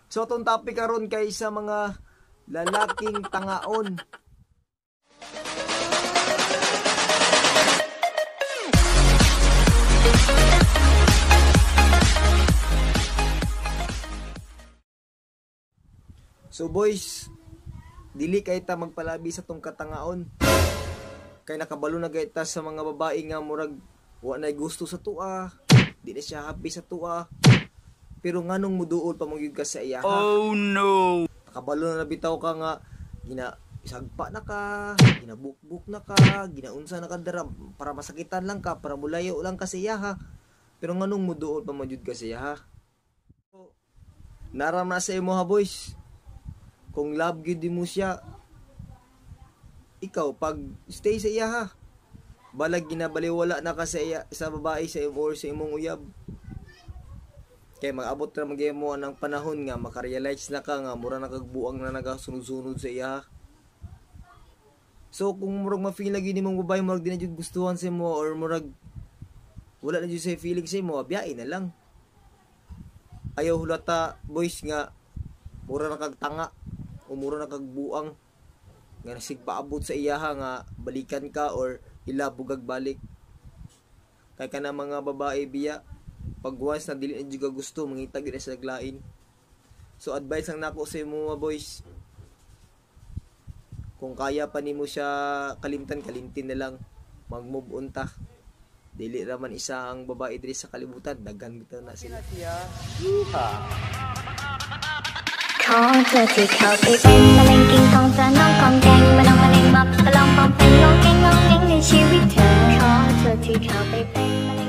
So atong topic karon kay sa mga lalaking tangaon. So boys, dili kay ta magpalabi sa tong katangaon. Kay nakabalo na kay ta sa mga babae nga murag wa nay gusto sa tua, di na siya happy sa tua. Pero nganong muduol pa man gyud ka sa iya? Oh no. Nakabalo na bitaw ka nga gina isagpa na ka, ginabukbuk na ka, ginaunsa na ka dara para masakitan lang ka, para mulayo lang ka sa iya ha. Pero nganong muduol pa man gyud ka sa iya ha? Naram na sa imo ha, boys. Kung love gyud mo siya, ikaw pag stay sa iya ha. Balag ginabaliwala na ka sa iya, sa babae sa imo or sa imong uyab. Kay mag-abot ra magyay mo ang panahon nga makarealize na ka nga mura na kag buang na nagasunod-sunod sa iya. So kung murag ma-feel lagi nimong babae murag di na jud gustuhan sa imo or murag wala na jud sa feeling sa imo, biyain na lang. Ayaw hulata boys nga mura na kag tanga o mura na kag buang nga nasigpaabot sa iyaha nga balikan ka or ilabog ag balik. Kay kana mga babae biya pag once na dili na jud ka gusto, mangita gyud na sa naglain. So advice lang nako sa imo mga boys, kung kaya pa nimo siya kalimtan, kalimtin na lang, mag-move on ta. Dili ra man isa ang babae diri sa kalibutan, daghan bitaw na sila. ขอเธอที่เข้าไปเป็นมะเร็งกินของเธอน้องของแกงมะลองมะเร็งมับตะลองปองเป็นงองแงงงองแงงในชีวิตเธอขอเธอที่เข้าไปเป็น